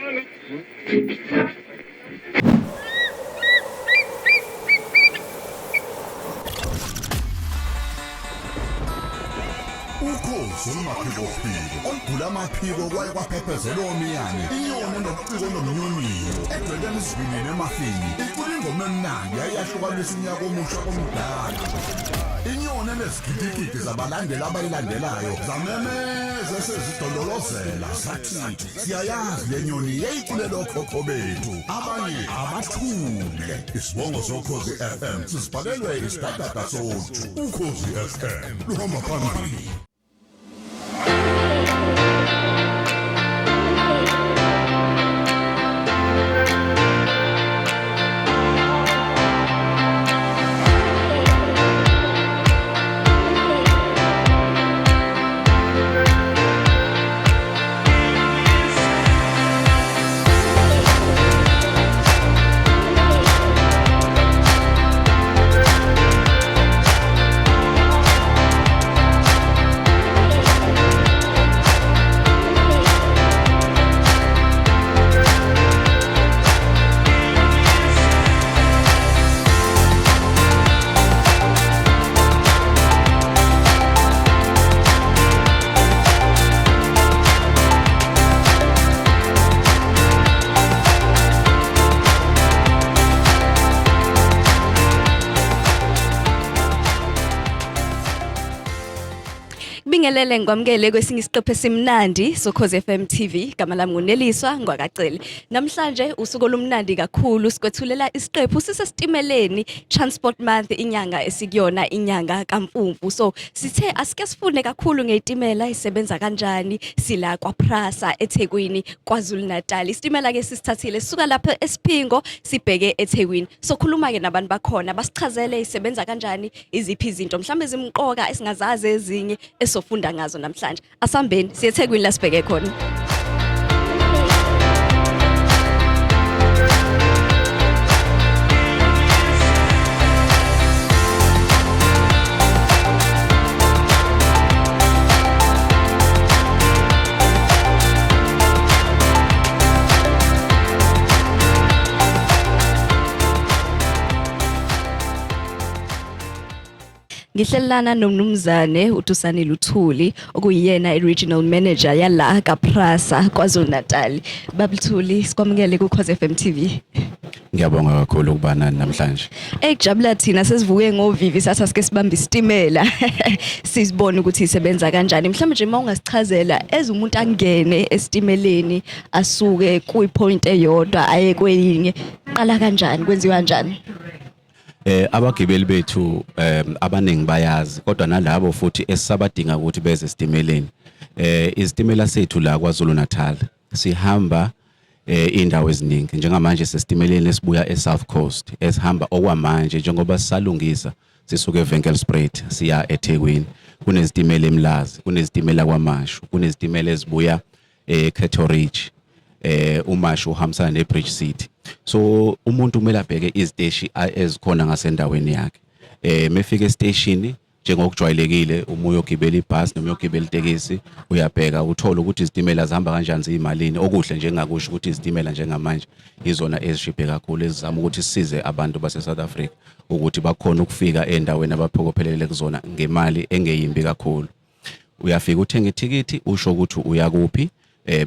Ukhozi olumaphikophiko olugula amaphiko kwaye kwaphephezela omiyane, inyoni enobuciko nomnyonyiyo edwebela isivinini emafini, icula ingoma emnandi yayahlukanisa unyaka omusha komdala. Inyoni enezigidigidi zabalandeli abayilandelayo zamemeza esezidondolozela zathi siyayazi le nyoni yayiculela okhokho bethu, abanye abathule. Isibongo soKhozi FM sisibhalelwe isidadada soju. Ukhozi FM luhamba phambili. Kubingelele ngikwamukele kwesinye isiqephu esimnandi soKhozi FM TV. Igama lami nguNeliswa Ngwakacele. Namhlanje usuku olumnandi kakhulu, sikwethulela isiqephu sisesitimeleni, Transport Month, inyanga esikuyona inyanga kaMfumfu. So sithe asike sifune kakhulu ngezitimela, isebenza kanjani. Sila kwaPrasa eThekwini, KwaZulu Natal. Isitimela ke sisithathile sisuka lapha eSiphingo sibheke eThekwini. So khuluma ke nabantu bakhona basichazele isebenza kanjani, iziphi izinto mhlawumbe ezimqoka esingazazi, ezinye esofunda ngazo namhlanje. Asambeni siye eThekwini la sibheke khona. Ngihlelana nomnumzane uTusani Luthuli okuyiyena i-regional manager yala kaPrasa KwaZulu Natal. Babuthuli, sikwamukele kuKhozi FM TV. Ngiyabonga kakhulu ukuba nani namhlanje. Ekujabula thina, sesivuke ngovivi sathi asike sibambe isitimela sisibone ukuthi isebenza kanjani. Mhlawumbe nje uma ungasichazela, as umuntu angene esitimeleni asuke kwi-point eyodwa aye kweyinye, qala kanjani, kwenziwa kanjani? Abagibeli bethu abaningi bayazi, kodwa nalabo futhi esisabadinga ukuthi beze esitimeleni. Izitimela sethu la KwaZulu Natal sihamba indawo eziningi. Njengamanje sesitimeleni esibuya eSouth Coast esihamba okwamanje, njengoba sisalungisa, sisuke eWinkelspruit siya eThekwini. Kunezitimela eMlazi, kunezitimela kwaMashu, kunezitimela ezibuya eCato Ridge, uMashu uhambisana neBridge City. So umuntu kumele abheke iziteshi ezikhona ngasendaweni yakhe. Mefika estation, njengokujwayelekile uma uyogibela ibhasi noma uyogibela itekisi, uyabheka uthole ukuthi izitimela zihamba kanjani, ziyimalini. Okuhle njengakusho ukuthi izitimela njengamanje izona ezishibhe kakhulu, ezizama ukuthi sisize abantu base South Africa ukuthi bakhona ukufika endaweni abaphokophelele kuzona ngemali engeyimbi kakhulu. Uyafika uthenga ithikithi, usho ukuthi uyakuphi,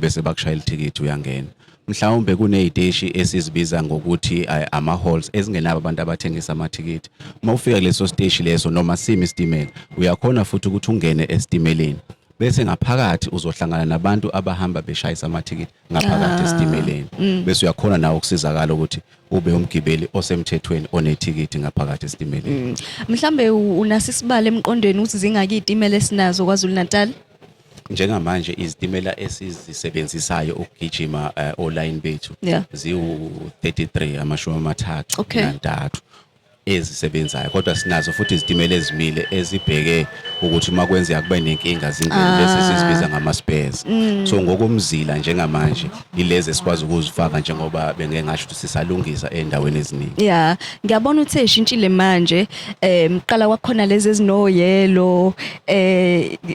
bese bakushayela ithikithi, uyangena. Mhlawumbe kuneziteshi esizibiza ngokuthi ama halls ezingenabo abantu abathengisa amathikithi. Uma ufika kuleso siteshi leso noma simi isitimela, uyakhona futhi ukuthi ungene esitimeleni, bese ngaphakathi uzohlangana nabantu abahamba beshayisa amathikithi ngaphakathi esitimeleni, bese uyakhona nawe ukusizakala ukuthi ube umgibeli osemthethweni onethikithi ngaphakathi esitimeleni. Mhlambe unaso isibalo emqondweni ukuthi zingaki izitimela esinazo KwaZulu Natal? Njengamanje izitimela esizisebenzisayo ukugijima oline bethu ziwu 33, 33. Ezisebenzayo, kodwa sinazo futhi izitimela ezimile ezibheke ukuthi uma kwenzeka kube nenkinga zingene, lezi sizibiza ngama-spares. So ngokomzila njengamanje ilezi esikwazi ukuzifaka, njengoba bengeke ngasho ukuthi sisalungisa ey'ndaweni eziningi. Yeah, ngiyabona ukuthi eshintshile manje. Qala kwakhona lezi ezino yellow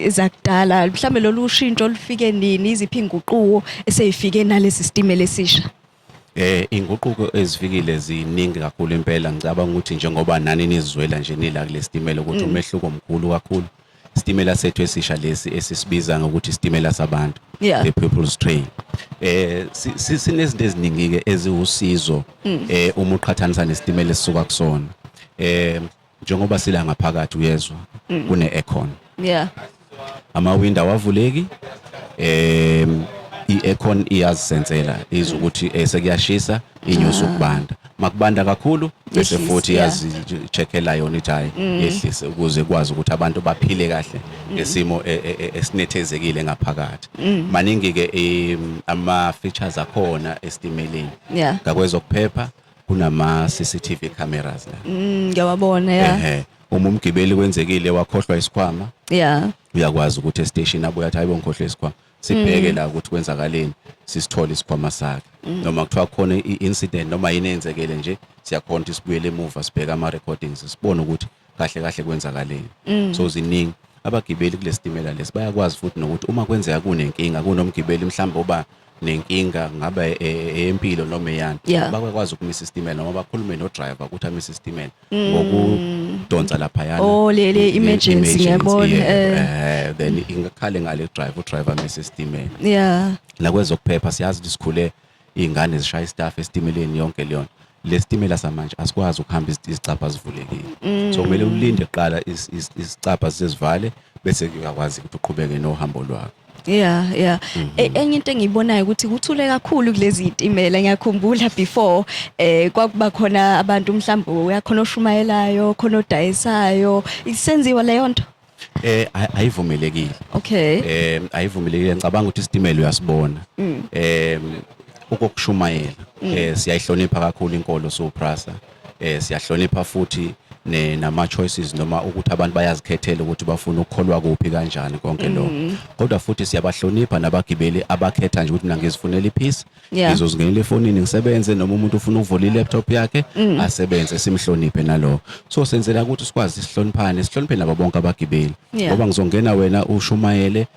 zakudala. Mhlambe lolu ushintsho olufike nini, iziphi inguquko eseyifike nalesi sitimela esisha? Inguquko ezifikile ziningi kakhulu impela. Ngicabanga ukuthi njengoba nani nizizwela nje nila kule sitimela ukuthi umehluko mkhulu kakhulu. Isitimela sethu esisha lesi esisibiza ngokuthi isitimela sabantu, the people's train. Sinezinto eziningi ke eziwusizo uma uqhathanisa nesitimela esisuka kusona. Njengoba sila ngaphakathi uyezwa kune aircon. Amawindow awavuleki, i-aircon iyazisensela izwe ukuthi sekuyashisa, inyusa ukubanda, makubanda kakhulu bese Yehlise, futhi iyazi-checkela yona, ithi hayi, yehlise ukuze kwazi ukuthi abantu baphile kahle ngesimo esinethezekile ngaphakathi. Maningi ke ama features akhona esitimeleni. Ngakwezokuphepha kunama CCTV cameras la. Ngiyawabona, yeah. Ehe, uma umgibeli kwenzekile wakhohlwa isikhwama, uyakwazi ukuthi estation abuye athi, "Hayibo, ngikhohlwe isikhwama." Sibheke la ukuthi kwenzakaleni, sisithole isikhwama sakhe. Noma kuthiwa khona i-incident noma yini eyenzekele nje, siyakhona ukuthi sibuyele emuva, sibheke ama-recordings, sibone ukuthi kahle kahle kwenzakaleni. So ziningi. Abagibeli kule sitimela lesi bayakwazi futhi nokuthi uma kwenzeka kunenkinga, kunomgibeli mhlawumbe oba nenkinga, ngabe eyempilo noma eyani, bakwazi ukumisa isitimela noma bakhulume no-driver ukuthi amise isitimela ngokudonsa laphayana. Oh, le emergency, ngiyabona, Then ingakhale ngale driver, udriver amise isitimela. Nakwezokuphepha siyazi ukuthi sikhule iy'ngane zishaya istaff esitimeleni yonke leyo nto. Lesitimela samanje asikwazi ukuhamba izicabha zivulekile, so kumele ulinde kuqala isicabha sizivale, bese uyakwazi ukuthi uqhubeke nohambo lwakho. Yeah. Enye into engiyibonayo ukuthi kuthule kakhulu kulezi zitimela. Ngiyakhumbula before kwakuba khona abantu, mhlawumbe uyakhona oshumayelayo, khona odayisayo. Isenziwa leyo nto? Ayivumelekile. Ayivumelekile. Ngicabanga ukuthi isitimela uyasibona. Ukokushumayela, siyayihlonipha kakhulu inkolo soPrasa. Siyahlonipha futhi nama choices noma ukuthi abantu bayazikhethela ukuthi bafuna ukukholwa kuphi, kanjani, konke lokho. Kodwa futhi siyabahlonipha nabagibeli abakhetha nje ukuthi mina ngizifunela ipeace, ngizozingenela efonini ngisebenze, noma umuntu ufuna ukuvula i-laptop yakhe asebenze, simhloniphe nalokho. So senzela ukuthi sikwazi sihloniphane, sihloniphe nabo bonke abagibeli. Ngoba ngizongena wena ushumayele,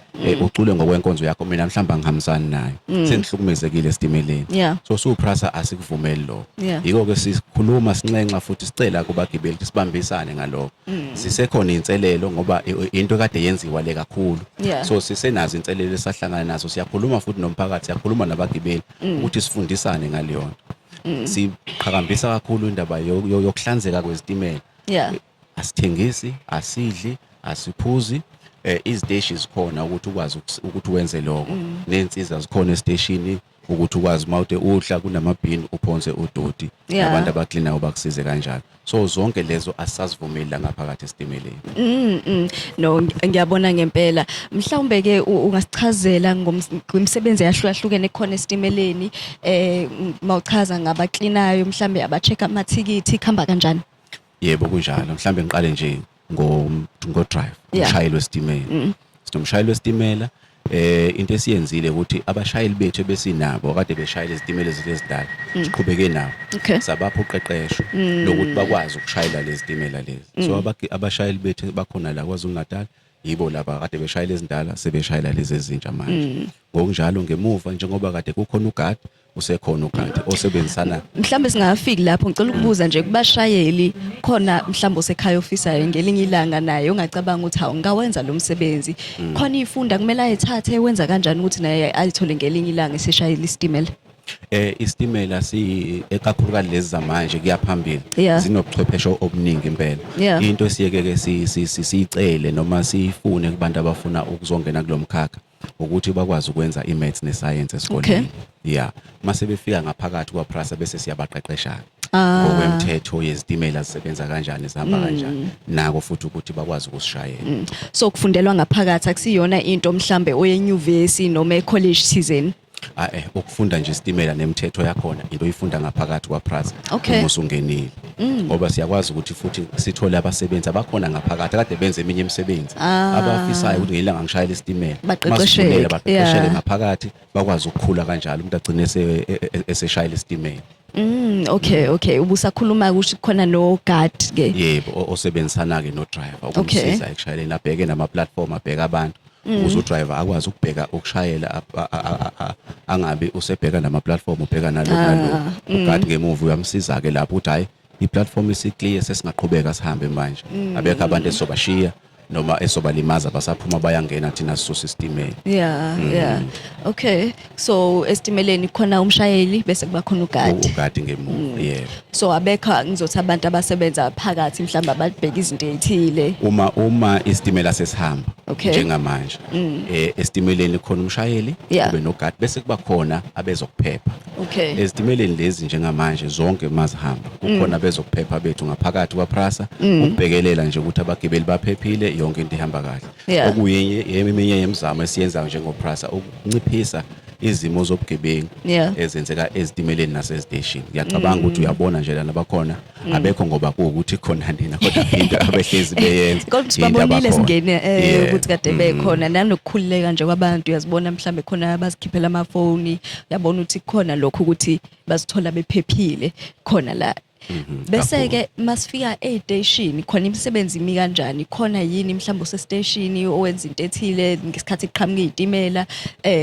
ucule ngokwenkonzo yakho, mina mhlawumbe angihambisani nayo, sengihlukumezekile esitimeleni. So siwuPrasa asikuvumeli lokho. Yiko ke sikhuluma, sinxenxa futhi sicela kubagibeli ukuthi sibambisane ngalokho. Sisekhona inselelo ngoba into kade yenziwa le kakhulu. So sisenazo inselelo esahlangana nazo. Siyakhuluma futhi nomphakathi, siyakhuluma nabagibeli ukuthi sifundisane ngaleyo nto. Siqhakambisa kakhulu indaba yokuhlanzeka kwezitimela. Asithengisi, asidli, asiphuzi. Iziteshi zikhona ukuthi ukwazi ukuthi wenze lokho, nensiza zikhona esiteshini ukuthi ukwazi mawude udla kunamabhini uphonse udoti, nabantu abaklinayo bakusize kanjalo. So zonke lezo asisazivumeli la ngaphakathi esitimeleni. No, ngiyabona ngempela. Mhlawumbe ke ungasichazela ngemisebenzi eyahlukahlukene ekhona esitimeleni, mawuchaza ngabaklinayo, mhlambe aba-check amathikithi, kuhamba kanjani? Yebo, kunjalo. Mhlambe ngiqale nje ngo drive, umshayeli wesitimela. Sinomshayeli wesitimela. Into esiyenzile ukuthi abashayeli bethu ebesinabo kade beshayela izitimela zethu ezidala, siqhubeke nabo. Sabapha uqeqesho lokuthi bakwazi ukushayela lezi zitimela lezi. So abashayeli bethu bakhona la KwaZulu Natal, yibo laba kade beshayela ezindala, sebeshayela lezi ezintsha manje. Ngokunjalo ngemuva, njengoba kade kukhona ugadi, usekhona ugadi osebenzisana. Mhlambe singafiki lapho, ngicela ukubuza nje kubashayeli khona, mhlambe osekhaya ofisayo ngelinye ilanga naye ungacabanga ukuthi hawu, ngingawenza lo msebenzi, khona ifunda kumele ayithathe, wenza kanjani ukuthi naye ayithole ngelinye ilanga eseshayela isitimela? Isitimela si ekakhulukazi lezi zamanje kuyaphambili zinobuchwepheshe obuningi impela. Into esiyeke ke siyicele noma siyifune kubantu abafuna ukuzongena kulomkhakha ukuthi bakwazi ukwenza i-maths ne-science esikoleni. Yeah, mase befika ngaphakathi kwaPrasa bese siyabaqeqesha ngokwemithetho yezitimela, zisebenza kanjani, zihamba kanjani, nako futhi ukuthi bakwazi ukusishayela. So kufundelwa ngaphakathi, akusiyona into mhlambe oyenyuvesi noma ecollege thizeni? Ah ukufunda nje isitimela nemithetho yakhona into oyifunda ngaphakathi kwaPrasa. Uma usungenile, ngoba siyakwazi ukuthi futhi sithole abasebenzi abakhona ngaphakathi kade benze eminye imisebenzi, abafisayo ukuthi ngelanga ngishayela isitimela. Baqeqesheke, Masivumela baqeqesheke ngaphakathi, bakwazi ukukhula kanjalo, umuntu agcine eseshayela isitimela. Okay, ubusakhuluma kusho khona no guard ke. Yebo, osebenzisana ke no driver ukumsiza ekushayeleni, abheke nama platform, abheke abantu, ukuze udriver akwazi ukubheka ukushayela, angabi usebheka nama platform, ubheka nalokhu nalokhu. Uguard ngemuva uyamsiza ke lapho ukuthi hayi, i-platform isi-clear, sesingaqhubeka sihambe manje, abekho abantu esobashiya noma esobalimaza, basaphuma bayangena, thina sisusa isitimela. Yeah. Okay. So esitimeleni khona umshayeli bese kuba khona uguard. Uguard ngemuva, yebo. So abekho ngizothi abantu abasebenza phakathi mhlawumbe ababheka izinto ezithile. Uma isitimela sesihamba njengamanje, esitimeleni khona umshayeli, kube noguard, bese kuba khona abezokuphepha. Ezitimeleni lezi njengamanje zonke mazihamba kukhona abezokuphepha bethu ngaphakathi kwaPrasa, ukubhekelela nje ukuthi abagibeli baphephile, yonke into ihamba kahle. Okuyenye eminye yemizamo esiyenzayo njengoPrasa ukunciphisa izimo zobugebengu ezenzeka ezitimeleni naseziteshini. Ngiyacabanga ukuthi uyabona nje lana bakhona, abekho ngoba kuwukuthi khona nina, kodwa into abehlezi beyenza. Kodwa into sibabonile abakhona. singene ukuthi kade bekhona, nanokukhululeka nje kwabantu, uyazibona mhlambe khona abazikhiphela amafoni, uyabona ukuthi khona lokho ukuthi bazithola bephephile khona la. Bese ke masifika e-station khona imisebenzi imi kanjani? Khona yini mhlawumbe usestation owenza into ethile ngesikhathi kuqhamuka izitimela,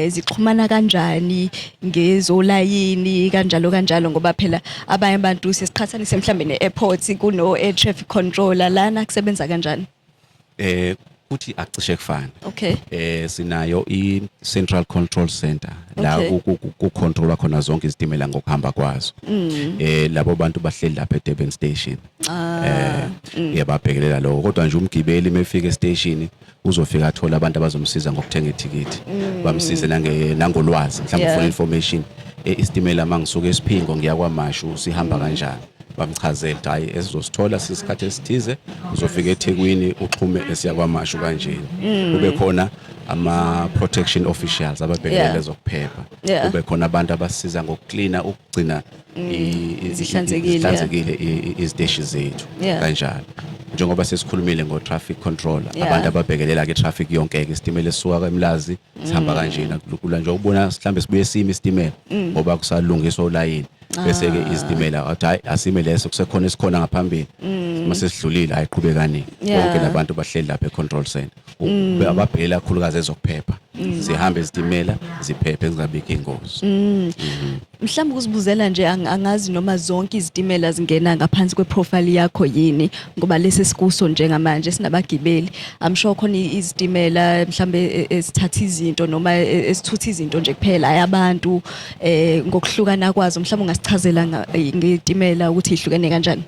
zixhumana kanjani ngezolayini kanjalo kanjalo, ngoba phela abanye abantu sesiqhathanise mhlambe ne-airport kuno air traffic controller, lana kusebenza kanjani? Kuthi akucishe kufana. Sinayo i Central Control Center la ku controlwa khona zonke izitimela ngokuhamba kwazo. Labo bantu bahleli lapha eDurban Station. Yababhekelela lokho, kodwa nje umgibeli mefika estation uzofika athola abantu abazomsiza ngokuthenga ithikithi, bamsize nange nangolwazi, mhlawumbe ufuna information, isitimela mangisuka eSiphingo ngiya kwaMashu sihamba kanjani, bamchazele ukuthi hayi, esizosithola sisikhathi esithize, uzofika eThekwini uxhume esiya kwaMashu kanjeni. Kube khona ama protection officials ababhekelela ezokuphepha. Kube khona abantu abasiza ngokuklina, ukugcina Zihlanzekile, yeah. zihlanzekile iziteshi zethu kanjalo. Njengoba sesikhulumile ngo-traffic controller, abantu ababhekelela ke traffic yonke ke, isitimela esisuka eMlazi sihamba kanjena, kula nje ukubona mhlambe sibuye sime isitimela ngoba kusalungiswa ulayini, bese ke izitimela athi hayi, asime leso, kusekhona esikhona ngaphambili, mase sidlulile ayiqhubekani. Bonke labantu bahleli lapha e-control center, ababhekelela kakhulukazi ezokuphepha, zihambe izitimela ziphephe, zingabikho ingozi. Mhlawumbe ukuzibuzela nje, angazi noma zonke izitimela zingena ngaphansi kweprofile yakho yini, ngoba lesi sikuso njengamanje sinabagibeli. I'm sure khona izitimela mhlambe esithatha izinto noma esithutha izinto nje kuphela, hayi abantu, ngokuhlukana kwazo. Mhlawumbe ungasichazela ngezitimela ukuthi ihlukene kanjani?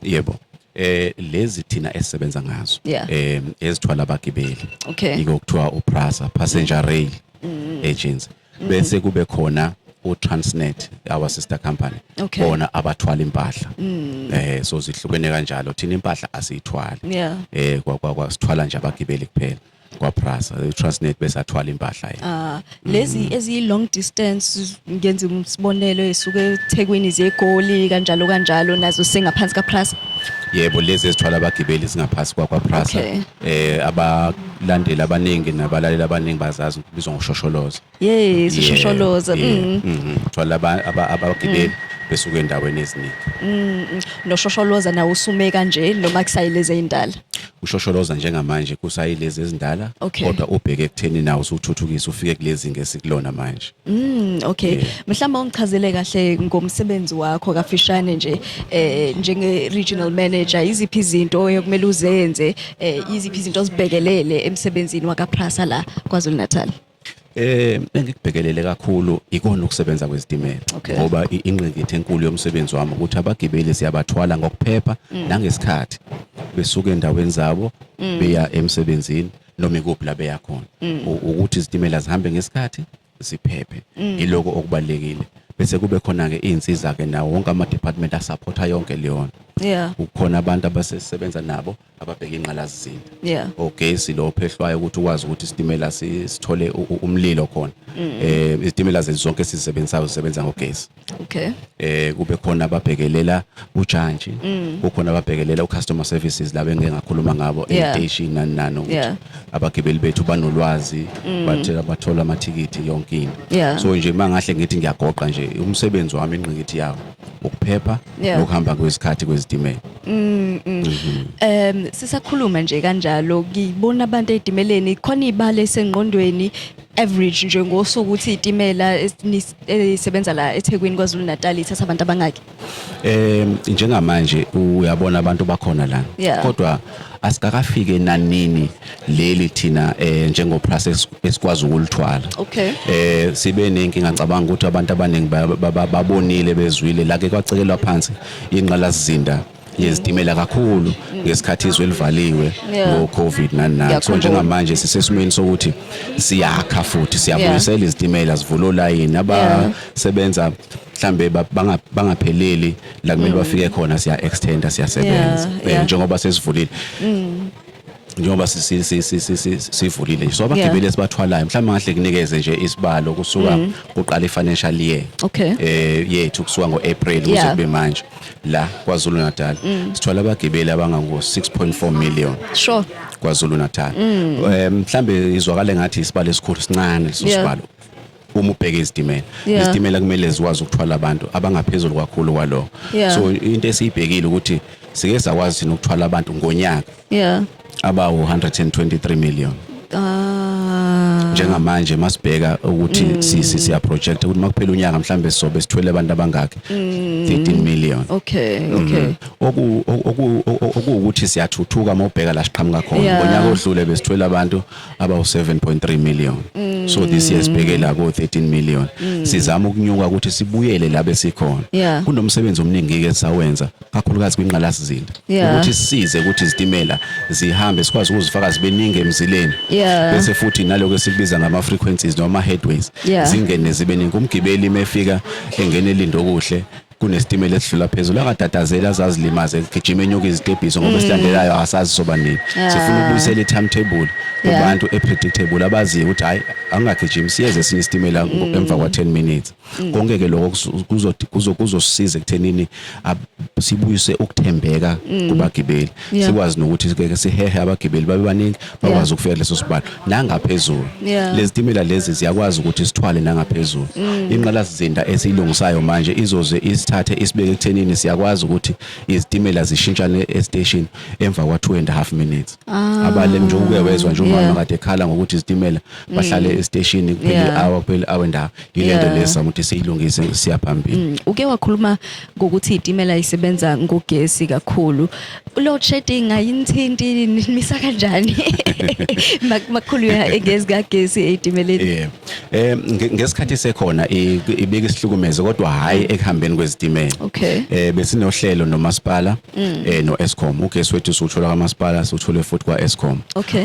Yebo, lezi thina esisebenza ngazo ezithwala abagibeli, iko kuthiwa uPrasa, Passenger Rail Agency, bese kube khona uTransnet, our sister company, bona abathwala impahla. So zihlukene kanjalo. Thina impahla asiyithwali. Kwa sithwala nje abagibeli kuphela kwaPrasa. uTransnet bese athwala impahla yena. Ah, lezi eziyi long distance, ngenza isibonelo, esuke eThekwini zeGoli kanjalo kanjalo, nazo sengaphansi kaPrasa? Yebo, lezi ezithwala abagibeli singaphasi kwakwaPrasa. Abalandeli abaningi nabalaleli abaningi bazazi, kubizwa ngoshosholoza. Yes, ushosholoza. Thwala abagibeli besuka endaweni eziningi. Noshosholoza nawo usume kanje noma kusayileze ezindala? Ushosholoza njengamanje kusayilezi ezindala, kodwa ubheke ekutheni nawo usuthuthukisa ufike kulezi ngesikulona manje. Okay. Mhlawumbe ungichazele kahle ngomsebenzi wakho kafishane nje, njenge regional manager, iziphi izinto okumele uzenze, iziphi izinto ozibhekelele emsebenzini wakaPrasa la KwaZulu Natal? Engikubhekelele kakhulu ikona ukusebenza kwezitimela, ngoba ingqikithi enkulu yomsebenzi wami ukuthi abagibeli siyabathwala ngokuphepha nangesikhathi besuka endaweni zabo beya emsebenzini noma ikuphi la beya khona. Ukuthi izitimela zihambe ngesikhathi, ziphephe, iloko okubalekile. Bese kube khona ke izinsiza ke nawo wonke ama department asupporta yonke leyo nto. Kukhona abantu abasesebenza nabo ababheka ingqalasizinda, ogesi lo phehlwayo ukuthi ukwazi ukuthi isitimela sithole umlilo khona. Izitimela zethu zonke esizisebenzisayo zisebenza ngogesi. Kube khona ababhekelela ujantshi, kukhona ababhekelela ucustomer services laba engeke ngakhuluma ngabo, e-station nani nani, ukuthi abagibeli bethu banolwazi, bathola bathola amathikithi, yonke into. So nje mangahle ngithi ngiyagoqa nje umsebenzi wami, ingqikithi yawo ukuphepha nokuhamba kwesikhathi kwezitimela. Sisakhuluma nje kanjalo, ngibona abantu ezitimeleni khona ibale esengqondweni, average nje ngosuku, ukuthi izitimela esisebenza la eThekwini, KwaZulu Natal, ithatha abantu abangaki? Njengamanje uyabona abantu bakhona la, kodwa asikakafike nanini leli thina njengoPrasa esikwazi ukulithwala. Sibe nenkinga, ngicabanga ukuthi abantu abaningi babonile, bezwile la ke kwacekelwa phansi ingqalasizinda yezitimela kakhulu ngesikhathi izwe livaliwe ngo-Covid nani nani. So Ngiyakhumbula. njengamanje sisesimweni sokuthi siyakha futhi siyabuyisela izitimela, zivula olayini abasebenza mhlambe bangapheleli la kumele bafike khona, siya extenda, siyasebenza. Njengoba sesivulile, njengoba sivulile, so abagibeli esibathwalayo, mhlawumbe ngahle kunikeze nje isibalo kusuka kuqala i-financial year yethu, kusuka ngo-April kuze kube manje, la KwaZulu Natal sithola abagibeli abangango 6.4 million KwaZulu Natal. Mhlambe izwakale ngathi isibalo esikhulu, sincane leso sibalo uma ubheka izitimela. Izitimela kumele zikwazi ukuthwala abantu abangaphezulu kakhulu kwalokho. So into esiyibhekile ukuthi sike sakwazi thina ukuthwala abantu ngonyaka abawu 123 million. Njengamanje masibheka ukuthi siya project ukuthi makuphela unyaka mhlambe sizobe sithwele abantu abangaki, 13 million. Okuwukuthi siyathuthuka mawubheka la siqhamuka khona. Ngonyaka odlule besithwele abantu abawu 7.3 million, so this year sibheke la ko 13 million, sizama ukunyuka ukuthi sibuyele la besikhona. Kunomsebenzi omningi ke sawenza, kakhulukazi kwingqalasizinda, ukuthi sisize ukuthi izitimela zihambe, sikwazi ukuzifaka zibe ningi emzileni, bese futhi naloko esikubiza ngama frequencies noma headways zingene zibe ningi. Umgibeli mefika engene eLindokuhle, kunesitimela esidlula phezulu, angatatazeli azazilimaze gijima enyuka izitebhiso, ngoba esilandelayo asazi soba nini. Sifuna ukubuyisela i-timetable kubantu e-predictable, abaziyo ukuthi hayi, angingagijimi, siyeze esinye isitimela emva kwa-10 minutes. Konke ke lokho kuzosisiza ekuthenini sibuyise ukuthembeka kubagibeli, sikwazi nokuthi ke sihehe abagibeli babe baningi, bakwazi ukufika leso sibalo nangaphezulu. Lezi timela lezi ziyakwazi ukuthi sithwale nangaphezulu. Inqalasizinda esiyilungisayo manje izoze isithathe isibeke ekuthenini siyakwazi ukuthi izitimela zishintshane e-station emva kwa 2.5 minutes. Abale nje uke wezwa nje umama kade ekhala ngokuthi izitimela bahlale e-station kuphela i-hour, kuphela i-hour and a half. Yilento lesa ukuthi siyilungise, siya phambili. Uke wakhuluma ngokuthi itimela isebenza ngogesi kakhulu. Load shedding ayinithinti? Nimisa kanjani makukhulunywa ngezi kagesi eyitimeleni? Yeah. Ngesikhathi sekhona ibike isihlukumeze, kodwa hayi ekuhambeni kwezitimela. Besinohlelo nomasipala noEskom. Ugesi wethu siwuthola kamasipala, siwuthole futhi kwaEskom.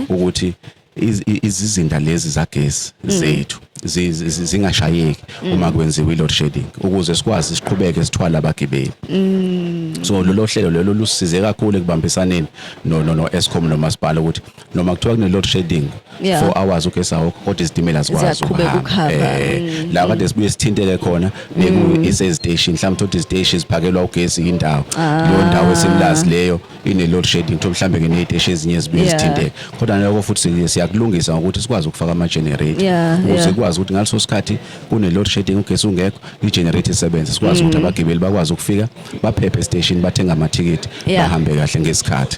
Ukuthi izizinda lezi zagesi zethu zingashayeki uma kwenziwa i-load shedding, ukuze sikwazi siqhubeke sithwala abagibeli. So lolo hlelo lelo lusisize kakhulu ekubambisaneni no Eskom nomasipala, ukuthi noma kuthiwa kune load shedding 4 hours ugesi awukho, kodwa izitimela zikwazi Ziyaqhubeka ukuhamba. ukuhamba. La kade sibuye sithinteke khona beku iseziteshi, mhlawumbe thothi iziteshi ziphakelwa ugesi indawo, leyo ndawo esemlazi leyo ine load shedding, thola mhlawumbe ngeneyiteshi ezinye zibuye zithinteke, kodwa naloko futhi siyakulungisa ngokuthi sikwazi ukufaka ama generator ukuze sikwazi ukuthi ngaleso sikhathi kune load shedding, ugesi ungekho, i-generator isebenze, sikwazi ukuthi abagibeli bakwazi ukufika baphephe station, bathenga amathikithi, bahambe kahle ngesikhathi.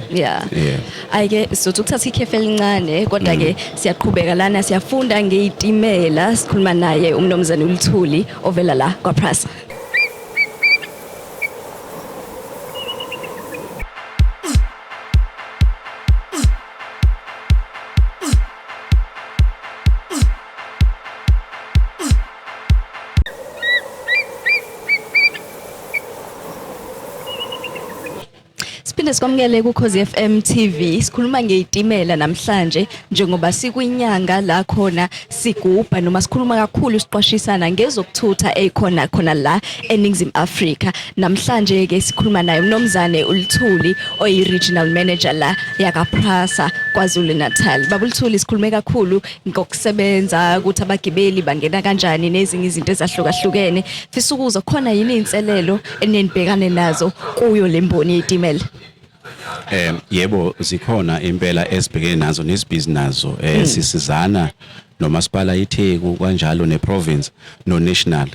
Ayike sizothi ukuthatha ikhefu elincane, kodwa ke siyaqhubeka lana, siyafunda ngeyitimela, sikhuluma naye umnomzane uLuthuli ovela la kwaPrasa. Siphinde Siphinde sikwamukele kuKhozi FM TV. Sikhuluma ngezitimela namhlanje njengoba sikwinyanga la khona sigubha noma sikhuluma kakhulu siqwashisana ngezokuthutha ezikhona khona la eNingizimu Afrika. Namhlanje ke sikhuluma naye uMnumzane uLuthuli oyi regional manager la yaka Prasa KwaZulu Natal. Baba uLuthuli, sikhulume kakhulu ngokusebenza ukuthi abagibeli bangena kanjani nezinye izinto ezahlukahlukene. Fisa ukuzwa khona yini inselelo enenibhekane nazo kuyo lemboni yezitimela? Yebo, zikhona impela esibhekene nazo nesibhizi nazo. Sisizana nomasipala iTheku kanjalo neprovince no national.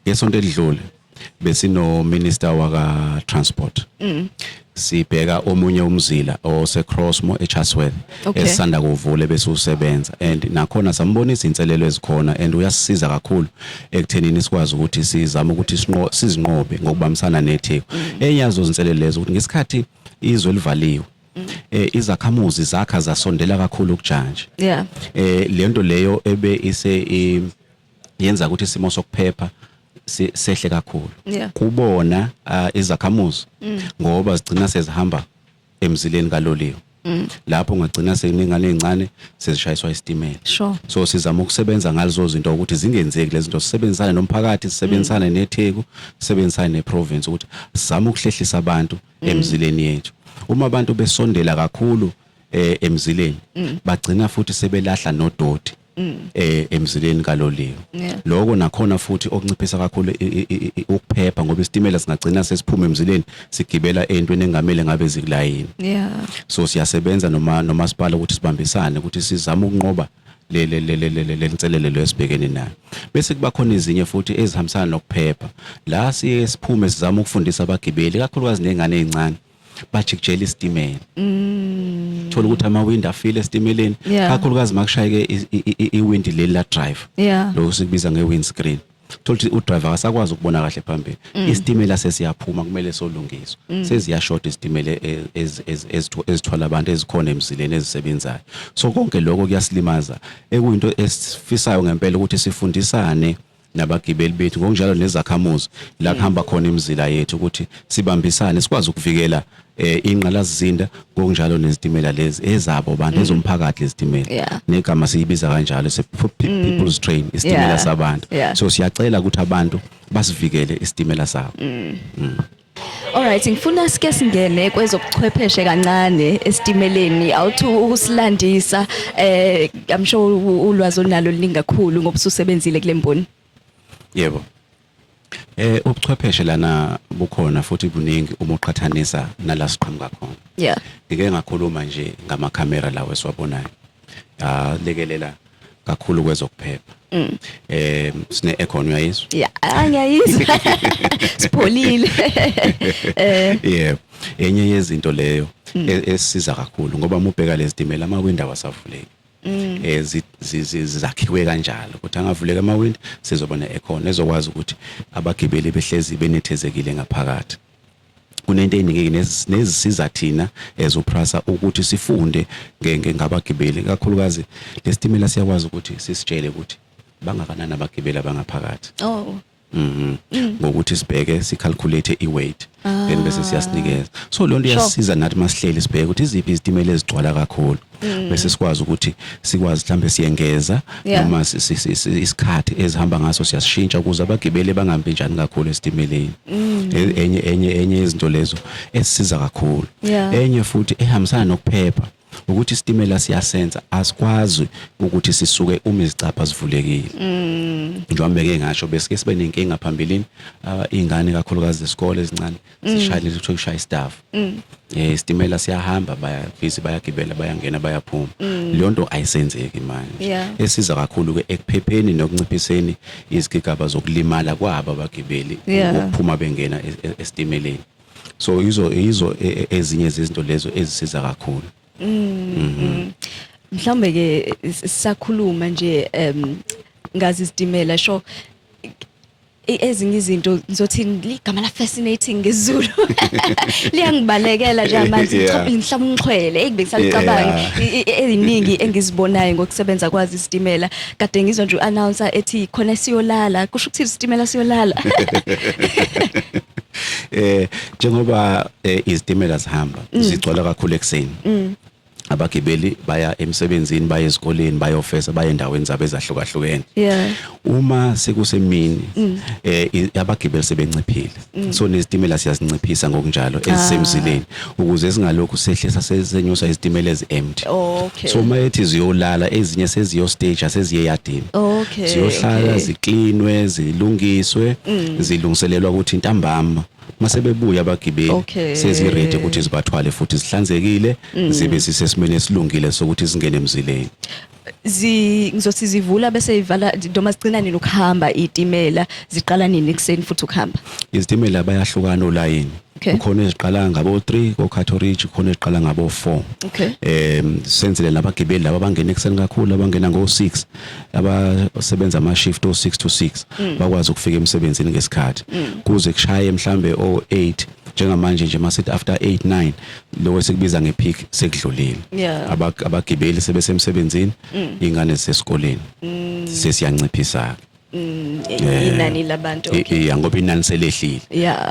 Ngesonto elidlule besino minister waka transport. Sibheka omunye umzila ose Crossmo eChatsworth esisanda kuvule bese usebenza, and nakhona sambonisa inselelo ezikhona and uyasisiza kakhulu ekuthenini sikwazi ukuthi sizame ukuthi sizinqobe ngokubambisana neTheku. Enye yazo izinselelo lezo ukuthi ngesikhathi izwe livaliwe, izakhamuzi zakha zasondela kakhulu kujantshi. Lento leyo ebe ise yenza ukuthi isimo sokuphepha sehle kakhulu kubona izakhamuzi, ngoba zigcina sezihamba emzileni kaloliwe, lapho ungagcina sekunengane ezincane sezishayiswa isitimela. So sizama ukusebenza ngalezo zinto ukuthi zingenzeki lezi zinto, sisebenzisane nomphakathi, sisebenzisane neTheku, sisebenzisane neprovince ukuthi sizame ukuhlehlisa abantu emzileni yethu. Uma abantu besondela kakhulu emzileni, bagcina futhi sebelahla nodoti emzileni kaloliwe. Lokho nakhona futhi okunciphisa kakhulu ukuphepha, ngoba isitimela singagcina sesiphuma emzileni sigibela entweni engamele ngabe zikulayini. So siyasebenza noma nomasipala ukuthi sibambisane ukuthi sizame ukunqoba le nselelo lesibhekene nayo. Bese kuba khona ezinye futhi ezihambisana nokuphepha la siye siphume sizama ukufundisa abagibeli, kakhulukazi nezingane ezincane bajikijela isitimela. Thola ukuthi amawindi afile esitimeleni, kakhulukazi makushayeke iwindi leli la driver, lokho sikubiza nge-windscreen. Thola ukuthi udriver akasakwazi ukubona kahle phambili, isitimela sesiyaphuma, kumele solungiswa. Seziyashoda isitimela ezithwala abantu ezikhona emzileni ezisebenzayo. So konke lokho kuyasilimaza, ekuyinto esifisayo ngempela ukuthi sifundisane nabagibeli bethu ngokunjalo nezakhamuzi la kuhamba khona imizila yethu ukuthi sibambisane sikwazi ukuvikela ingqalasizinda ngokunjalo nezitimela lezi ezabo bantu, ezomphakathi lezitimela. Negama siyibiza kanjalo, se people's train, isitimela sabantu. So siyacela ukuthi abantu basivikele isitimela sabo. Alright, ngifuna sike singene kwezobuchwepheshe kancane esitimeleni. Awuthi ukusilandisa, I'm sure ulwazi onalo luningi kakhulu ngoba ususebenzile kule mboni. Yebo. Ubuchwepheshe lana bukhona futhi buningi uma uqhathanisa nala siqhamuka khona. Ngike ngakhuluma nje ngamakhamera lawo esiwabonayo. Alekelela kakhulu kwezokuphepha. Sine aircon, uyayizwa? Yeah, ngiyayizwa. Sipholile. Yebo. Enye yezinto leyo esisiza kakhulu, ngoba uma ubheka lezi timela amawindi awasavuleki. Zakhiwe kanjalo ukuthi angavuleka amawindi, sizoba ne-aircon ezokwazi ukuthi abagibeli behlezi benethezekile ngaphakathi. Kunento eziningi nezisiza thina as uPrasa ukuthi sifunde ngabagibeli, kakhulukazi lesitimela siyakwazi ukuthi sisitshele ukuthi bangakanani abagibeli abangaphakathi. Ngokuthi sibheke, sicalculate i-weight, then bese siyasinikeza. So lonto iyasisiza nathi masihleli sibheke ukuthi iziphi izitimela ezigcwala kakhulu, bese sikwazi ukuthi sikwazi mhlambe siyengeza noma isikhathi ezihamba ngaso siyasishintsha ukuze abagibeli bangampintshani kakhulu esitimeleni. Enye izinto lezo esisiza kakhulu. Enye futhi ehambisana nokuphepha ukuthi isitimela siyasensa, asikwazi ukuthi sisuke uma izicabha zivulekile. Njengoba beke ngasho, besike sibe nenkinga phambilini, iy'ngane kakhulukazi zesikole ezincane zishayile, kuthiwa kushaya istaff, isitimela siyahamba, bayabhizi, bayagibela, bayangena, bayaphuma. Leyo nto ayisenzeki manje. Esiza kakhulu ke ekuphepheni nokunciphiseni izigigaba zokulimala kwabo abagibeli ukuphuma bengena esitimeleni. So yizo ezinye zezinto lezo ezisiza kakhulu. Mhlawumbe ke sisakhuluma nje ngazi isitimela, sho ezinye izinto ngizothi ligama la fascinating ngesiZulu liyangibalekela nje manje. Ngihlaba umxhwele engibengisalicabanga. Eziningi engizibonayo ngokusebenza kwazi isitimela, kade ngizwa nje u-announcer ethi khona siyolala, kusho ukuthi isitimela siyolala. Njengoba izitimela zihamba zigcwala kakhulu ekuseni, abagibeli baya emsebenzini, baya ezikoleni, bayofesa, baya endaweni zabo ezahlukahlukene. Uma sekusemini abagibeli sebenciphile, so nezitimela siyazinciphisa ngokunjalo ezisemzileni ukuze singalokhu sehlisa senyusa izitimela ezi-empty. So uma ethi ziyolala, ezinye seziyo stage, seziye eyadini, ziyohlala, ziklinwe, zilungiswe, zilungiselelwa ukuthi ntambama mase bebuya abagibeli sezi-ready ukuthi zibathwale futhi zihlanzekile, zibe zisesimeni esilungile sokuthi zingene emzileni. Ngizothi zivula bese ivala noma zigcina nini ukuhamba izitimela, ziqala nini ekuseni futhi ukuhamba? Izitimela bayahlukana olayini. Kukhona eziqala ngabo 3 ko-Cato Ridge, kukhona eziqala ngabo 4. Senzele nabagibeli laba abangena ekuseni kakhulu, abangena ngo-6, abasebenza ama-shift o-6 to 6, bakwazi ukufika emsebenzini ngesikhathi kuze kushaye mhlambe o-8. Njengamanje nje masithi after 8 9, lokho esikubiza nge-peak sekudlulile. Abagibeli sebesemsebenzini, ingane zisesikoleni, sesiyanciphisa. Inani labantu, okay. Iya, ngoba inani selehlile.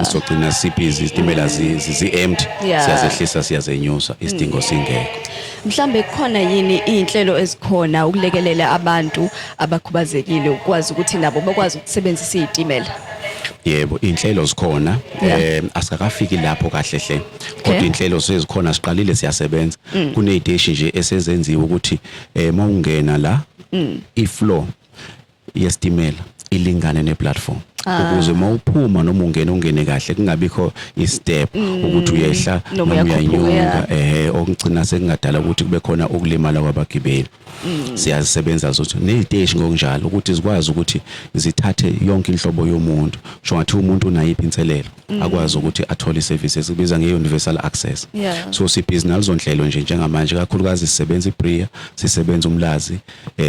Sogcina sibhizi, izitimela zi-empty. Siyazehlisa, siyazenyusa, isidingo singekho. Mhlambe kukhona yini iy'nhlelo ezikhona ukulekelela abantu abakhubazekile ukwazi ukuthi nabo bakwazi ukusebenzisa iy'timela? Yebo, inhlelo zikhona. Asikakafiki lapho kahle hle, kodwa inhlelo sezikhona, siqalile, siyasebenza. Kuney'teshi nje esezenziwe ukuthi mawungena la, i-floor yesitimela ilingane ne-platform, ukuze mawuphuma noma ungena, ungene kahle, kungabikho i-step ukuthi uyehla noma noma uyakhuphuka, uyanyuka, okugcina sekungadala ukuthi kube khona ukulimala kwabagibeli. Siyazisebenza zothi ney'teshi ngokunjalo ukuthi zikwazi ukuthi zithathe yonke inhlobo yomuntu, sho ngathi umuntu unayiphi inselelo, akwazi ukuthi athole i-service esikubiza nge-universal access. So sibhizi nalezo nhlelo nje njengamanje, kakhulukazi sisebenza iBerea, sisebenza uMlazi,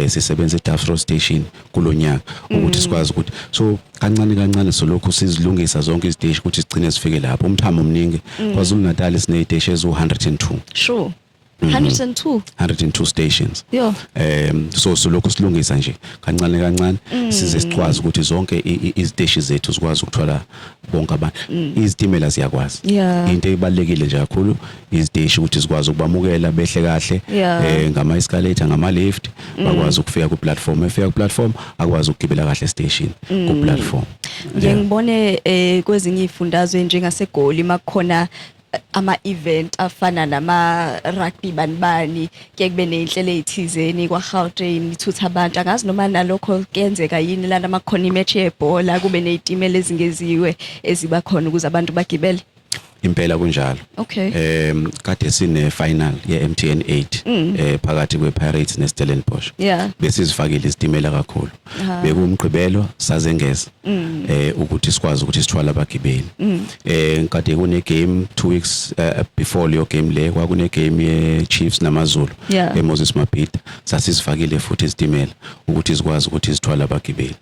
sisebenza eDuffs Road Station kulonyaka, ukuthi sikwazi ukuthi so kancane kancane solokhu sizilungisa zonke iziteshi ukuthi sigcine sifike lapho umthamo omningi. KwaZulu Natal siney'teshi eziwu-102. Sure, 102? 102 stations. Yo. So solokhu silungisa nje kancane kancane size sikwazi ukuthi zonke iziteshi zethu zikwazi ukuthola bonke abantu. Izitimela ziyakwazi. Into ebalekile nje kakhulu iziteshi ukuthi zikwazi ukubamukela behle kahle ngama escalator, ngama lift, bakwazi ukufika ku platform, efika ku platform akwazi ukugibela kahle station ku platform. Ngiye ngibone kwezinye izifundazwe njengaseGoli makukhona ama event afana nama rugby bani bani, kuye kube nezinhlelo ezithizeni kwa Gauteng ithutha abantu. Angazi noma nalokho kuyenzeka yini lana, makukhona i-match yebhola kube nezitimela ezingeziwe eziba khona ukuze abantu bagibele? Impela kunjalo. Kade sine final ye MTN 8 phakathi kwe Pirates ne Stellenbosch. Besizifakile isitimela kakhulu. Bekumgqibelo, sazengeza ukuthi sikwazi ukuthi sithwale abagibeli. Kade kune game 2 weeks before leyo game le, kwakune game ye Chiefs namaZulu eMoses Mabhida, sasizifakile futhi izitimela ukuthi sikwazi ukuthi sithwale abagibeli.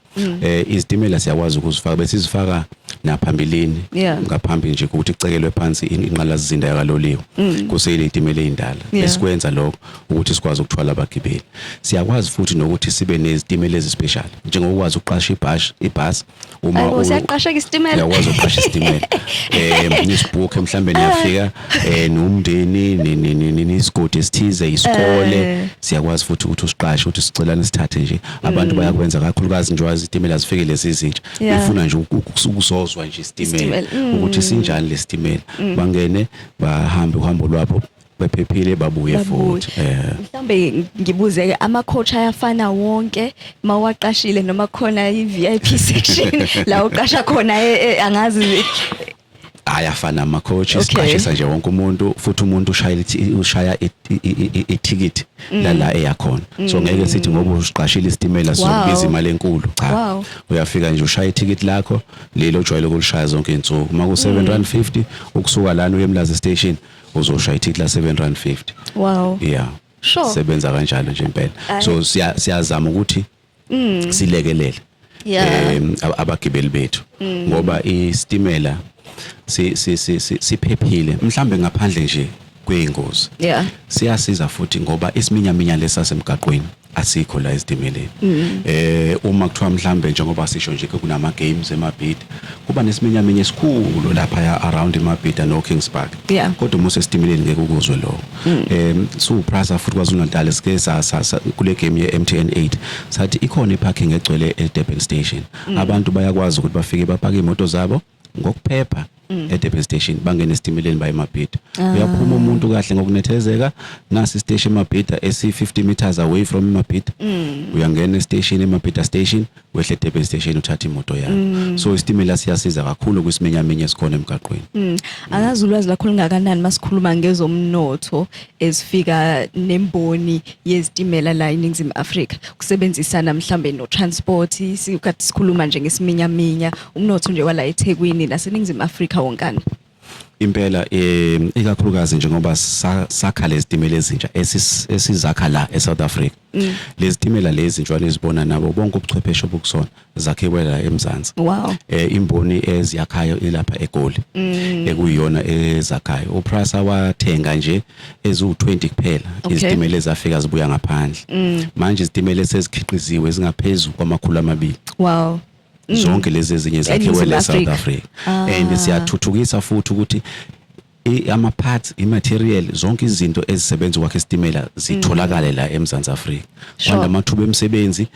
Izitimela siyakwazi ukuzifaka, besizifaka naphambilini, ngaphambi nje ukuthi kucekelwe phansi inqalasizinda yakaloliwe, kuseyile izitimela ezindala. Besikwenza lokho ukuthi sikwazi ukuthwala abagibeli. Siyakwazi futhi nokuthi sibe nezitimela ezi-special, njengokwazi ukuqasha ibhasi uma Ayibo, siyaqasheka isitimela. Uyakwazi ukuqasha isitimela, nisibhukhe, mhlambe niyafika nomndeni, nisigodi esithize, isikole. Siyakwazi futhi ukuthi usiqashe, ukuthi sicelane sithathe nje abantu. Bayakwenza kakhulukazi nje izitimela zifike lezi ezintsha, befuna nje ukuzozwa nje isitimela Isitimela, ukuthi sinjani lesitimela, bangene, bahambe uhambo lwabo bephephile, babuye Babuye. futhi. Mhlambe ngibuze ke, ama coach ayafana wonke mawaqashile noma khona i-VIP section la uqasha khona, angazi? Ayafana ama-coach. Siqashisa nje wonke umuntu, futhi umuntu ushaya ithikithi lala eyakhona, so ngeke sithi ngoba usiqashile isitimela sizokubiza imali enkulu, cha. Uyafika nje, ushaya ithikithi lakho lelo ojwayele ukulishaya zonke insuku. Uma ku-7 rand 50 ukusuka lana uye eMlazi station, uzoshaya ithikithi la 7 rand 50. Yeah. Sebenza kanjalo nje impela. So siyazama ukuthi silekelele abagibeli bethu, ngoba isitimela si si si siphephile mhlambe ngaphandle nje kweyingozi. Siyasiza futhi ngoba isiminyaminya lesasemgaqweni Asikho la ezitimeleni. Uma kuthiwa mhlambe, njengoba sisho nje, kunama games eMabhida, kuba nesiminyaminya esikhulu lapha ya around eMabhida no Kings Park. Kodwa uma usesitimeleni ngeke ukuzwe lokho. So PRASA futhi KwaZulu Natal sike kule game ye MTN 8 sathi ikhona iparking egcwele eDurban Station. Abantu bayakwazi ukuthi bafike bapake imoto zabo ngokuphepha eDurban Station, bangene esitimeleni baye eMabhida. Uyaphuma umuntu kahle ngokunethezeka. Nasi station eMabhida esi 50 meters away from eMabhida. Uyangena estation, eMabhida station, wehle eDurban Station, uthatha imoto yakho. So isitimela siyasiza kakhulu kwisiminyaminya esikhona emgaqweni. Angazi ulwazi lakho lungakanani masikhuluma ngezomnotho ezifika nemboni yezitimela la eNingizimu Afrika, kusebenzisana mhlambe no transport, sikade sikhuluma nje ngesiminyaminya, umnotho nje wala eThekwini naseNingizimu Afrika wonkana. Impela, ikakhulukazi njengoba sakha lezi timela ezintsha esizakha la eSouth Africa. Lezi timela lezi njengoba nizibona nabo bonke ubuchwepheshe obukusona zakhiwe la eMzansi. Imboni eziyakhayo ilapha eGoli, ekuyiyona ezakhayo. UPrasa wathenga nje eziwu20 kuphela izitimela ezafika zibuya ngaphandle. Manje izitimela esezikhiqiziwe zingaphezulu kwama-200. Zonke lezi ezinye zakhiwe eNingizimu le South Afrika. Africa. And siyathuthukisa futhi ukuthi ama-parts, i-material, zonke izinto ezisebenza ukwakha isitimela zitholakale la eMzansi Afrika. Kwanda amathuba emisebenzi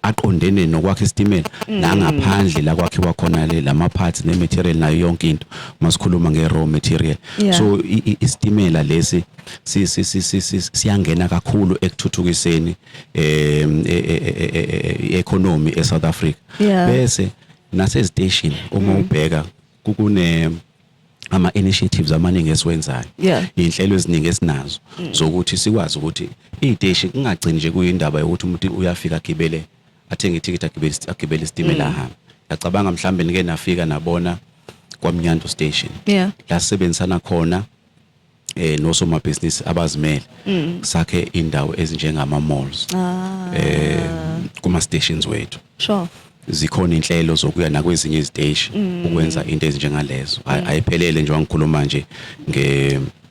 aqondene nokwakha isitimela nangaphandle la kwakhiwa khona le lama parts ne material nayo yonke into masikhuluma nge raw material. So isitimela lesi siyangena kakhulu ekuthuthukiseni economy eSouth Africa. Bese naseziteshi uma ubheka kukune ama initiatives amaningi esiwenzayo, inhlelo eziningi esinazo zokuthi sikwazi ukuthi iy'teshi kungagcini nje kuyindaba yokuthi umuntu uyafika agibele, athenge ithikithi, agibele isitimela ahambe. Ngiyacabanga mhlambe nike nafika nabona KwaMnyandu Station la sisebenzisana khona nosomabhizinisi abazimele, sakhe indawo ezinjengama malls kuma stations wethu. Zikhona inhlelo zokuya nakwezinye iziteshi ukwenza into ezinjengalezo. Ayiphelele nje wangikhuluma nje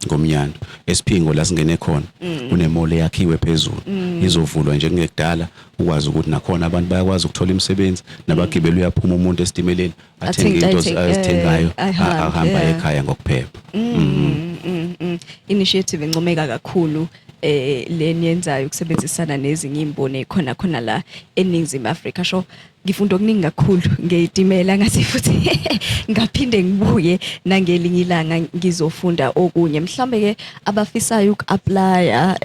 ngoMnyandu. Esiphingo la singene khona kune-mall eyakhiwe phezulu, izovulwa nje kungekudala, ukwazi ukuthi nakhona abantu bayakwazi ukuthola imisebenzi nabagibeli. Uyaphuma umuntu esitimeleni athenge into azithengayo, ahambe, ahamba ekhaya ngokuphepha. Initiative encomeka kakhulu le niyenzayo ukusebenzisana nezinye imboni ekhona khona la eNingizimu Afrika. Sho ngifunda okuningi kakhulu ngeyitimela, ngathi futhi ngaphinde ngibuye nangelinye ilanga ngizofunda okunye. Mhlambe ke abafisayo uku-applya,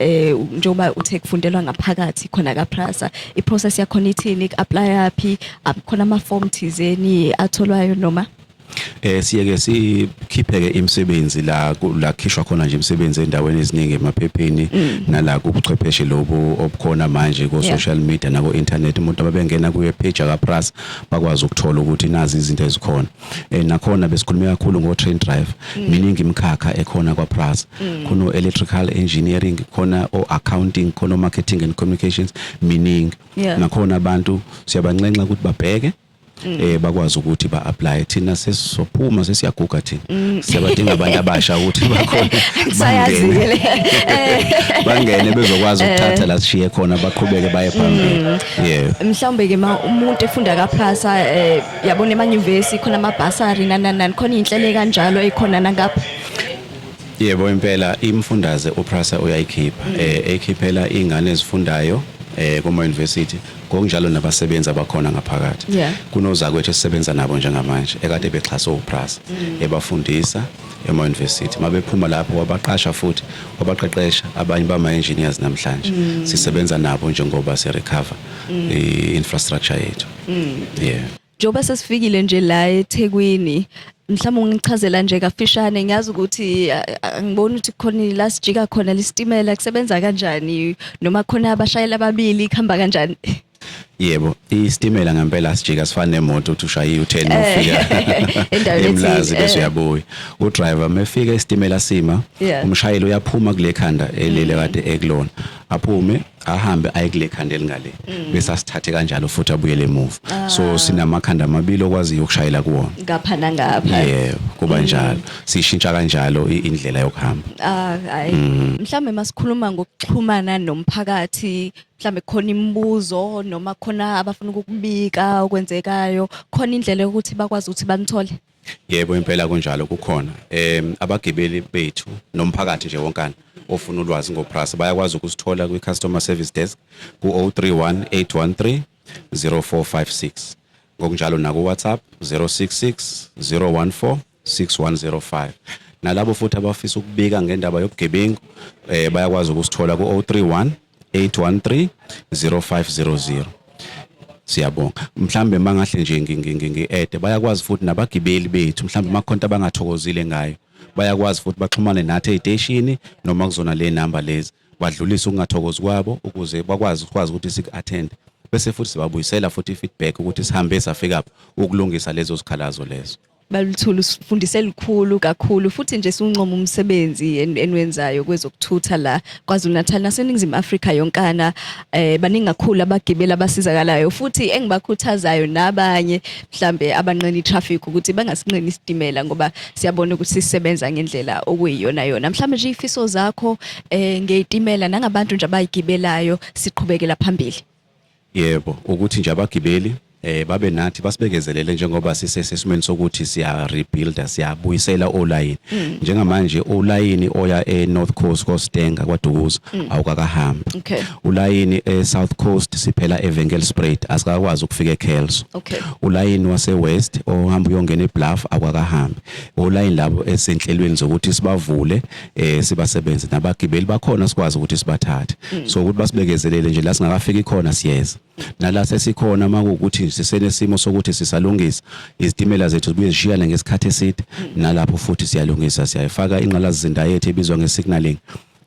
njengoba uthe kufundelwa ngaphakathi khona kaPrasa, iprocess yakhona ithini, ku-applya phi, khona ama-form thizeni atholwayo noma? Siye ke sikhiphe ke imisebenzi la la khishwa khona nje imisebenzi endaweni eziningi, emaphepheni nala kubuchwepheshe lobu obukhona manje ko social media nako internet. Umuntu ababengena kuye page ka PRASA bakwazi ukuthola ukuthi nazi izinto ezikhona. Nakhona besikhulume kakhulu ngo train driver. Miningi imikhakha ekhona kwa PRASA, khona o electrical engineering, khona o accounting, khona o marketing and communications, miningi. Nakhona abantu siyabanxenxa ukuthi babheke, bakwazi ukuthi ba-apply. Thina sesizophuma, sesiyaguga thina, siyabadinga abantu abasha ukuthi bakhona Sayazi-ke le. bangene bezokwazi ukuthatha la sishiye khona, baqhubeke baye phambili, yeah. Mhlawumbe ke ma umuntu efunda kaPrasa, yabona emanyuvesi khona amabhasari nani nani, khona inhlelo kanjalo ekhona nangapha? Yebo, impela, imfundaze uPrasa uyayikhipha, ekhiphela ingane ezifundayo kuma university, ngokunjalo nabasebenzi abakhona ngaphakathi. Kunozakwethu esisebenza nabo njengamanje ekade bexhaswe uPrasa, ebafundisa ema university, mabephuma lapho wabaqasha futhi wabaqeqesha, abanye bama engineers namhlanje. Sisebenza nabo njengoba si recover i-infrastructure yethu, yeah. Njengoba sesifikile nje la eThekwini, mhlawumbe ungichazela nje kafishane, ngiyazi ukuthi angiboni ukuthi khona la sijika khona lesitimela, kusebenza kanjani noma khona abashayeli ababili, kuhamba kanjani? Yebo, isitimela ngempela sijika, sifana nemoto uthi ushaya i-U10 ufika endaweni eMlazi ethile, bese uyabuya. Udriver mefika isitimela sima, umshayeli uyaphuma kule khanda elele kade ekulona, aphume ahambe aye kule khanda elingale, bese asithathe kanjalo futhi abuyele emuva. So sinamakhanda amabili okwaziyo ukushayela kuwona. Ngapha nangapha. Yebo, kuba njalo, sishintsha kanjalo indlela yokuhamba. Ah, hayi. Mhlambe masikhuluma ngokuxhumana nomphakathi. Mhlambe khona imibuzo noma khona abafuna ukukubika okwenzekayo, khona indlela yokuthi bakwazi ukuthi banithole? Yebo, impela kunjalo, kukhona. Abagibeli bethu nomphakathi nje wonkana ofuna ulwazi ngoPrasa bayakwazi ukusithola kwi-customer service desk ku-031 813 0456, ngokunjalo naku-WhatsApp 066 014 6105. Nalabo futhi abafisa ukubika ngendaba yobugebengu bayakwazi ukusithola ku-031 813 0500. Siyabonga. Mhlambe mangahle nje ngi-add, bayakwazi futhi nabagibeli bethu, mhlambe makhonto abangathokozile ngayo, bayakwazi futhi baxhumane nathi ey'teshini noma kuzona le namba lezi, badlulise ukungathokozi kwabo ukuze bakwazi ukwazi ukuthi siku-attend, bese futhi sibabuyisela futhi i-feedback ukuthi sihambe safika ukulungisa lezo zikhalazo lezo. Baluthula, usifundise likhulu kakhulu, futhi nje siuncoma umsebenzi enwenzayo kwezokuthutha la KwaZulu Natal naseNingizimu Afrika yonkana. Baningi kakhulu abagibeli abasizakalayo, futhi engibakhuthazayo nabanye mhlambe abanqena itraffic ukuthi bangasinqeni isitimela, ngoba siyabona ukuthi sisebenza ngendlela okuyiyona yona. Mhlambe nje ifiso zakho ngezitimela nangabantu nje abayigibelayo, siqhubekela phambili. Yebo, ukuthi nje abagibeli babe nathi, basibekezelele njengoba sisesimweni sokuthi siya rebuilda, siyabuyisela olayini. Njengamanje olayini oya e North Coast koStanger kwaDukuza awukakahambi. Ulayini e South Coast siphela eWinkelspruit, asikakwazi ukufika eKelso. Ulayini wase West ohamba uyongena eBluff awukakahambi. Olayini labo esenhlelweni zokuthi sibavule, sibasebenze nabagibeli bakhona, sikwazi ukuthi sibathathe. So ukuthi basibekezelele nje, la singakafiki khona siyeza, nala sesikhona makuwukuthi sisenesimo sokuthi sisalungisa izitimela zethu, zibuye zishiyane ngesikhathi eside, nalapho futhi siyalungisa, siyayifaka ingqalasizinda yethu ebizwa nge-signaling.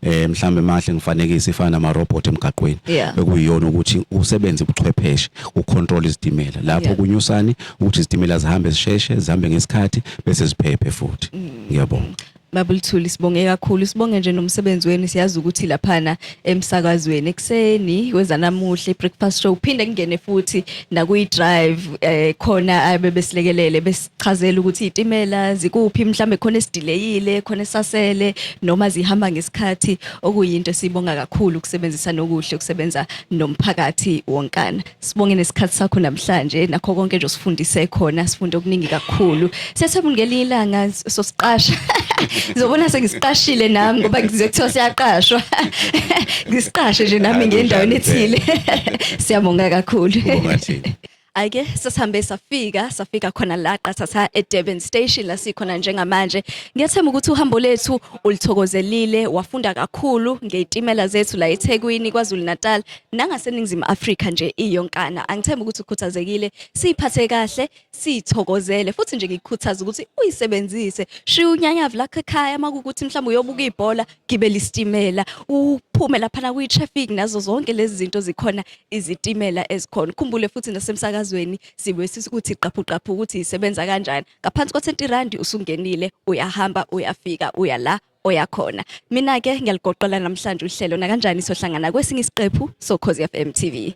Mhlambe mahle ngifanekise, ifana nama robot emgaqweni, ekuyiyona ukuthi usebenze ubuchwepheshe ucontrol izitimela lapho kunyusani ukuthi izitimela zihambe zisheshe, zihambe ngesikhathi, bese ziphephe futhi. Ngiyabonga. Babuluthuli, sibonge kakhulu, sibonge nje nomsebenzi wenu. Siyazi ukuthi laphana emsakazweni ekuseni kwezanamuhla breakfast show, phinde kungene futhi nakuyi drive, khona abebesilekelele besichazela ukuthi izitimela zikuphi, mhlambe khona esidelayile, khona esasele, noma zihamba ngesikhathi, okuyinto esibonga kakhulu ukusebenzisa nokuhle ukusebenza nomphakathi wonkana. Sibonge nesikhathi sakho namhlanje nakho konke nje osifundise khona, sifunde okuningi kakhulu. Siyathemba ngelinye ilanga sosiqasha, ngizobona sengisiqashile nami, ngoba ngize kuthiwa siyaqashwa, ngisiqashe nje nami ngendaweni ethile. Siyabonga kakhulu. Kubonga thina. Ake sesihambe safika khona la qathatha eDurban Station la sikhona njengamanje. Ngiyathemba ukuthi uhambo lethu ulithokozelile, wafunda kakhulu ngezitimela zethu la eThekwini, KwaZulu Natal nangaseNingizimu Afrika nje iyonkana. Angithemba ukuthi ukhuthazekile, siphathe kahle, sithokozele, futhi nje ngikukhuthaza ukuthi uyisebenzise. Shiya unyanyavu lakho ekhaya, makukuthi mhlawumbe uyobuka ibhola, gibela isitimela, uphume laphana kwi-traffic nazo zonke lezi zinto zikhona izitimela ezikhona. Khumbule futhi nasemsakazweni sibuye sikuthi qaphu qaphu ukuthi isebenza kanjani. Ngaphansi kwa-20 rand usungenile, uyahamba, uyafika, uya la oyakhona. Mina ke ngiyaligoqela namhlanje uhlelo, nakanjani sohlangana kwesinye isiqephu soKhozi FM TV.